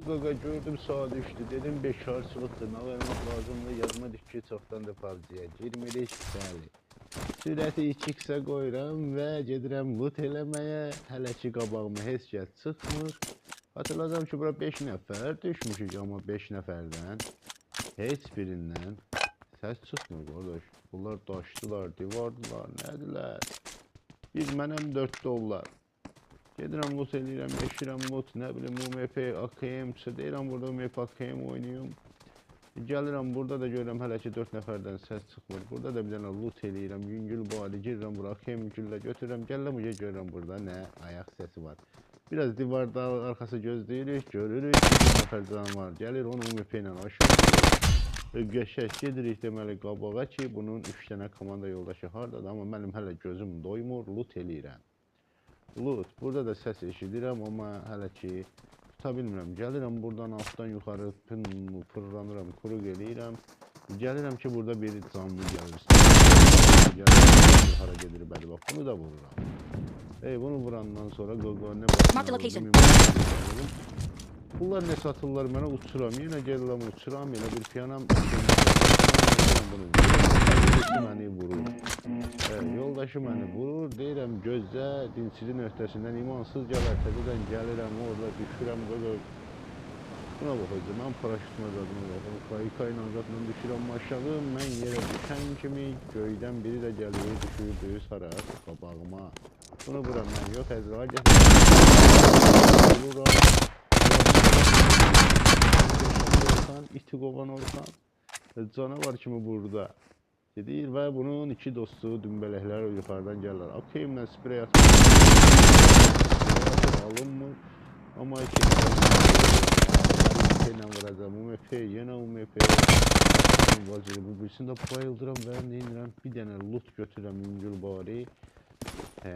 Qaqa gördüm saat 3'dü, dedim bekarçılıqdır, nə vermək lazımdır, yadıma düşdü ki, çoxdan da PUBG-yə girmirik, bəli. Sürəti 2x-ə qoyuram və gedirəm loot eləməyə, hələ ki qabağıma heç kəs çıxmır. Hatırladım ki, bura 5 nəfər düşmüşük, amma 5 nəfərdən heç birindən səs çıxmır qardaş. Bunlar daşdılar, divardılar, nədirlər? Bir mənəm 4-də onlar. Gedirəm loot eləyirəm, eşirəm loot, nə bilim UMP, AKM, deyirəm burada UMP, AKM oynayım. Gəlirəm burada da görürəm hələ ki 4 nəfərdən səs çıxmır. Burada da bir dənə loot eləyirəm, yüngül bari girirəm bura, AKM güllə götürürəm, gəlirəm uca görürəm burada nə ayaq səsi var. Biraz divarda arxası gözləyirik, görürük, bir nəfər can var, gəlir onu UMP ilə aşağı. Qəşəng gedirik deməli qabağa ki, bunun 3 dənə komanda yoldaşı hardadır, amma mənim hələ gözüm doymur, loot eləyirəm. Loot, burada da səs eşidirəm, amma hələ ki tuta bilmirəm. Gəlirəm buradan altdan yuxarı fırlanıram, kuruq eləyirəm. Gəlirəm ki, burada bir canlı gəlir. Gəlirəm, hara gedir bəli, bax, bunu da vururam. Ey, bunu vurandan sonra qoqo nə location. Bunlar nə satırlar mənə, uçuram. Yenə gəlirəm, uçuram, elə bir piyanam. Bunu vururam, məni vurur. Yoldaşı məni vurur, deyirəm gözlə, dinsizin öhdəsindən imansız gələr, təzədən gəlirəm, orada düşürəm, qoqo. Buna bax hocam, mən paraşütümə zadına baxım, kayıka ilə zadla düşürəm aşağı, mən yerə düşən kimi göydən biri də gəlir, düşür, düz hara, qabağıma. Bunu vuram mən, yox, Əzrail gətirir. Vururam. Orxan, iti qovan Orxan, canavar kimi burada. Gedir və bunun iki dostu dümbələklər yuxarıdan gəlirlər. AKM-lə sprey atır, alınmır. Amma iki ilə vuracam. UMP, yenə UMP. Vacib, bu birisini də bayıldıram və neynirəm? Bir dənə loot götürürəm yüngül bari. Hə,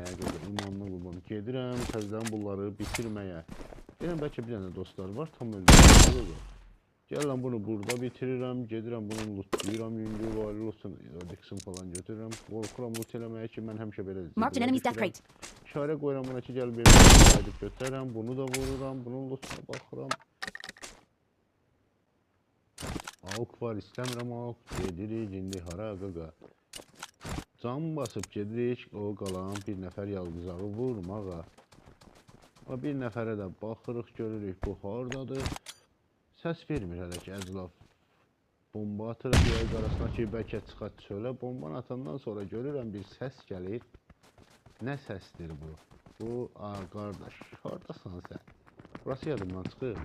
imanlı qurban. Gedirəm təzədən bunları bitirməyə. Deyirəm, bəlkə bir dənə dostlar var, tam öldürürəm. Gəlirəm bunu burada bitirirəm, gedirəm bunu lootlayıram, yüngül var, lootun, Dixon falan götürürəm. Qorxuram loot eləməyə ki, mən həmişə belə Marked an enemy's death crate. İşarə qoyuram buna ki, gəl bir edib götürürəm, bunu da vururam, bunun lootuna baxıram. Auk var, istəmirəm auk. Gedirik indi hara qaqa. Can basıb gedirik, o qalan bir nəfər yalqızağı vurmağa. O bir nəfərə də baxırıq, görürük bu hardadır. Səs vermir hələ ki, əclaf. Bomba atırıq yayıq arasına ki, bəlkə çıxa çölə. Bombanı atandan sonra görürəm bir səs gəlir. Nə səsdir bu? Bu, qardaş, hardasan sən? Burası yadımdan çıxır.